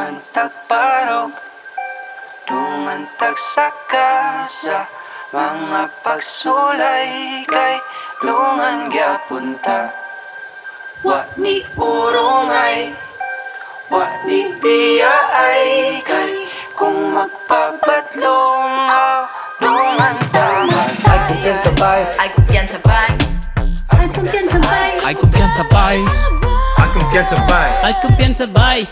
Dungan tagbarog, dungan tagsaka sa mga pagsulay kay dungan gyapon ta. Wa ni urongay, wa ni biyaay kay kung magpabatlong aw, dungan ta. Ay kumpiyansa bay. Ay kumpiyansa bay. Ay kumpiyansa bay. Ay kumpiyansa bay. Ay kumpiyansa bay. Ay kumpiyansa bay.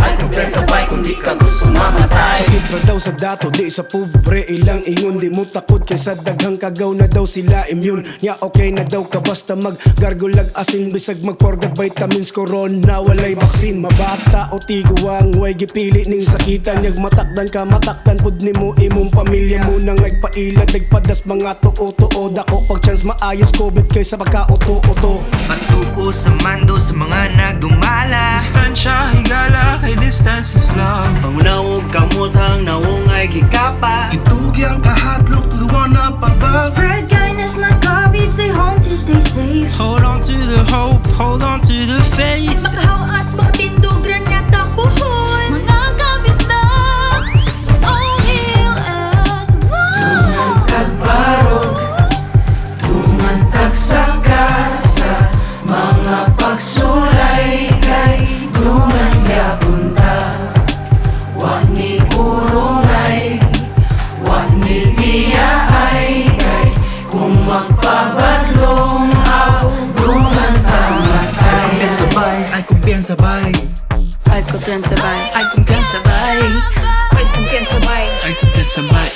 Ay kumpiyansa bay kung di ka gusto mamatay. Sakit ra daw sa dato, di sa pobre. Ilang ingon, di mo takot kaysa daghang kagaw na daw sila immune. Nya okay na daw ka basta maggargulag asin. Bisag magporgag vitamins, corona walay baksin. Mabata o tiguang, way gipili ning sakitan. Nyag matakdan ka, matakdan pud nimo imong pamilya mo. Nang nagpailad, nagpadas mga tuo-tuo. Dako pag chance maayos COVID kaysa pagka-uto-uto. Patuo sa mando sa mga nagdumala. Distansya, higala, kay distance is love. Pangunawog kamutang nawong ay gikapa. Itugi ang kahadlok, turuan na pa ba? Spread kindness, not COVID. Stay home to stay safe. Hold on to the hope, hold on to the faith. Makahawas, makatindog, granata, puhon. Mga kabisdak, let's all heal as one. Tagbarog, dungan tagsaka sa mga pagsulay kay dungan gyapon ta. Wa ni urongay, wa ni biyaay kay kung magpabatlong aw, dungan ta matay. Ay kumpiyansa bay. Ay kumpiyansa bay. Ay kumpiyansa bay. Ay kumpiyansa bay. Ay kumpiyansa bay. Ay kumpiyansa bay.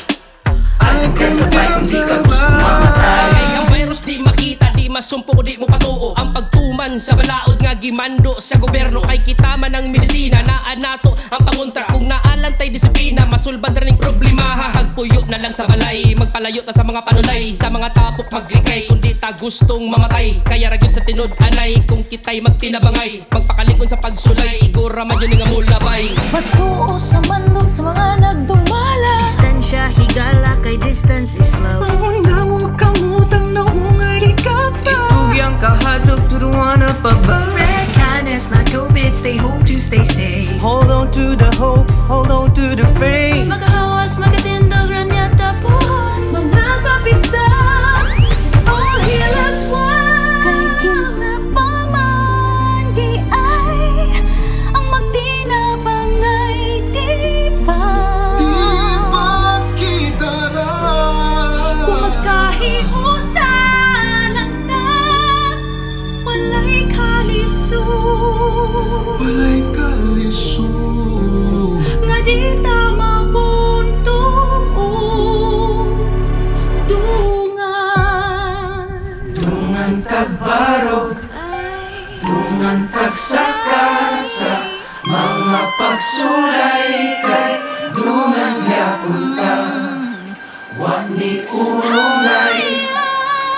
Ay kumpiyansa bay kung di ka gusto mamatay. Kay ang virus di makita, di masumpo, di mo patuo. Ang pagtuman sa balaod nga gimando sa gobyerno kay kita man ang medisina, naa nato ang pangontra. Kung naalantay disiplina, masulbad ra ning problema ha. Pagpuyo na lang sa balay, magpalayo ta sa mga panulay, sa mga tapok maglikay kung di ta gustong mamatay. Kaya ra gyud sa tinud-anay kung kita'y magtinabangay, magpakalig-on sa pagsulay, igora man yun nga mulabay. Patuo sa mando sa mga nagdumala. Distansya, higala, kay distance is love. Pangunawog kamutang nawong ay gikapa. Itugi ang kahadlok, turuan na pa ba? Spread kindness, not COVID. Stay home to stay safe. Hold on to the hope, hold on to the faith. Makahawas, makatindog, ranyata, puhon. Mga kabisdak, let's all heal as one. Kay kinsa pa man di ay ang magtinabangay, di ba? Di ba kita na? Kung magkahiusa lang ta, walay kalisod. Walay kalisod. Nga di ta mapuntog og dungan. Dungan tagbarog, dungan tagsaka sa mga pagsulay kay dungan gyapon ta. Wa ni urongay,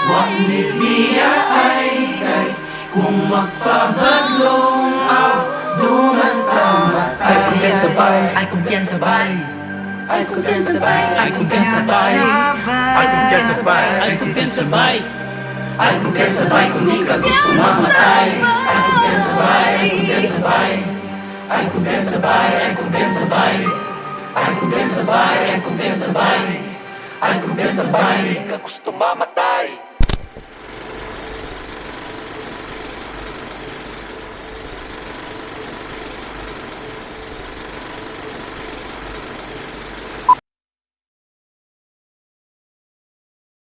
wa ni biyaay kay kung magpabatlong aw, dungan ta matay. Ay kumpiyansa bay. Ay kumpiyansa bay. Ay kumpiyansa bay. Ay kumpiyansa bay. Ay kumpiyansa bay. Ay kumpiyansa bay. Ay kumpiyansa bay kung di ka gusto mamatay. Ay kumpiyansa bay. Ay kumpiyansa bay. Ay kumpiyansa bay. Ay kumpiyansa bay. Ay kumpiyansa bay. Ay kumpiyansa bay. Ay kumpiyansa bay. Di ka gusto mamatay.